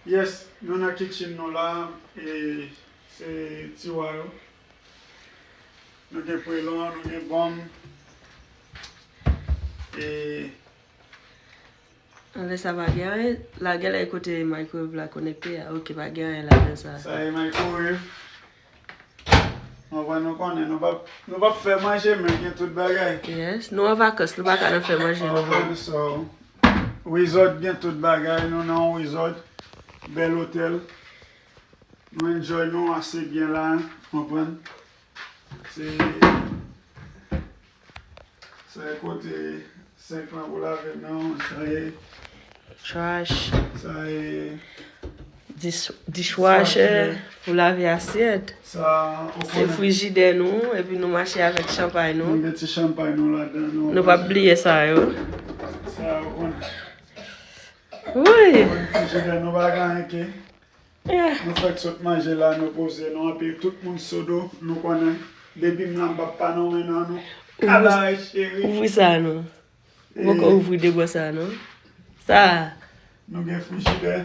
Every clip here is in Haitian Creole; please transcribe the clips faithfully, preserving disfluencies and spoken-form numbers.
Yes, nou nan kitchen nou la, e se tiwa yo. Nou gen prelon, nou gen bonm, e Anlè sa pa gen anyen. La genlè e kote microwave la konekte a. Ok, pa gen anyen ladan sa. Sa e microwave. Mwen wè nou konnen, nou p ap, nou p ap fè manje, men gen tout bagay. Yes, nou an vakans, nou pa ka nan fè manje nou. Konprann? So, resort gen tout bagay, nou nan yon resort, bèl otèl. Nou enjoy nou ase byen la, konprann? Se, se kote senk lan pou lave men w, sa e. Trash. Sa e. Dish, dishwasher pou lave asyèt. Sa, ou konnen. Se frijidè nou, epi nou mache avèk chanpay nou. Nou gen ti chanpay nou ladan nou. Nou p ap bliye sa yo. Sa, ou konnen. Wi. Frijidè nou pa gen anyen ke. Nou fèk sot manje la, nou poze nou, anpi tout moun sodo, nou konnen. Depi m la, m p ap pa nonmen nan nou. Kabare cheri. Ouvri sa non. Ou poko ouvri de bò sa non. Sa. Nou gen frijidè.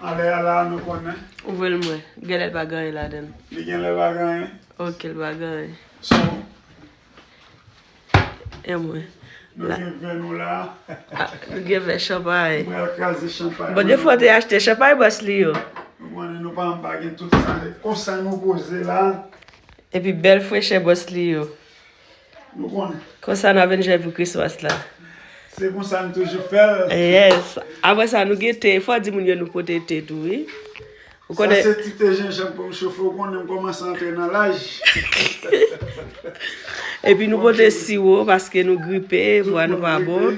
Anlè a la, nou konnen. Ouvri l mwen. Genlè l pa gen anyen ladan l. Li genlè pa gen anyen. Ok, l pa gen anyen. So, E mwen. Nou gen vè nou la. Nou gen vè chanpay. M pral kraze chanpay. Bon, defwa w te achte chanpay bòs li yo. Nou konnen nou pa, m pa gen tout sa. Konsa nou poze la. Epi bèl frechè bòs li yo. Nou konnen. Konsa n ap enjoy pou Christmas la. Se konsa n toujou fè l. Yes. Apre sa, nou gen te. Fò w di moun yo nou pote te tou, wi. Ou konnen. Sa se ti te jenjanm pou m chofe, ou konnen m kòmanse antre nan laj. Epi nou pote siwo paske nou gripe, vwa nou pa bon.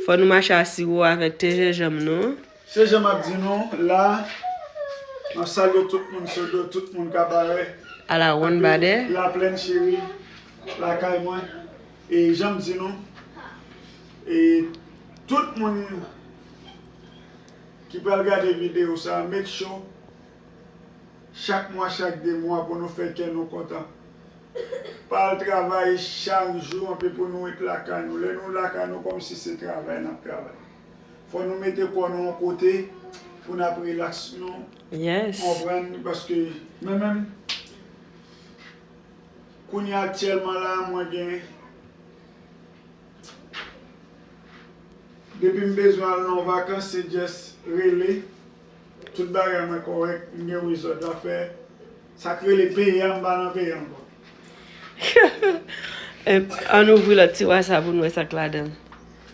Fò nou mache a siwo avèk te jenjanm nou. Se jan m ap di nou, la, m ap salye tout moun Sodo, tout moun Kabarè. Ala wonn badè. Laplèn cheri, lakay mwen. E jan m di nou, e tout moun ki pral gade videyo sa, make sure chak mwa, chak de mwa pou nou fè kè nou kontan. Pa al travay chak jou anpi pou nou ret lakay nou. Lè nou lakay nou, kòmsi se travay n ap travay. Fò nou mete kò nou yon kote pou n ap rilaks nou. Yes. Konprann, paske mwen menm, kounye a aktyèlman la, mwen gen Depi m bezwen al nan yon vakans, se just rele. Tout bagay mwen kòrèk, m gen resort la fè. Sa k rele peye a, m pa nan peye ankò. Ann ouvri lòt tiwa sa pou n wè sa k ladan l.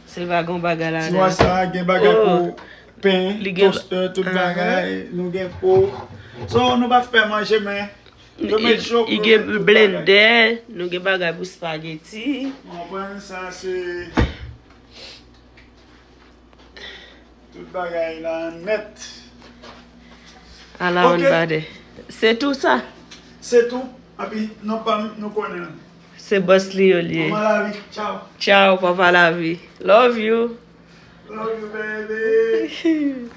Si l pa gen yon bagay ladan l. Tiwa sa gen bagay pou pen, toaster, tout bagay. Nou gen po. So, nou pa fè manje, men Yo make sure pou yo gen tout bagay. Li gen blendè, nou gen bagay pou spageti. Ou konprann sa, se tout bagay la nèt. Ala yon badè. Se tou sa. Se tou. Anpi non pa m, nou konnen l. Se bòs li yo l ye. Manman lavi, tchaw. Tchaw, papa lavi. Love you. Love you, baby.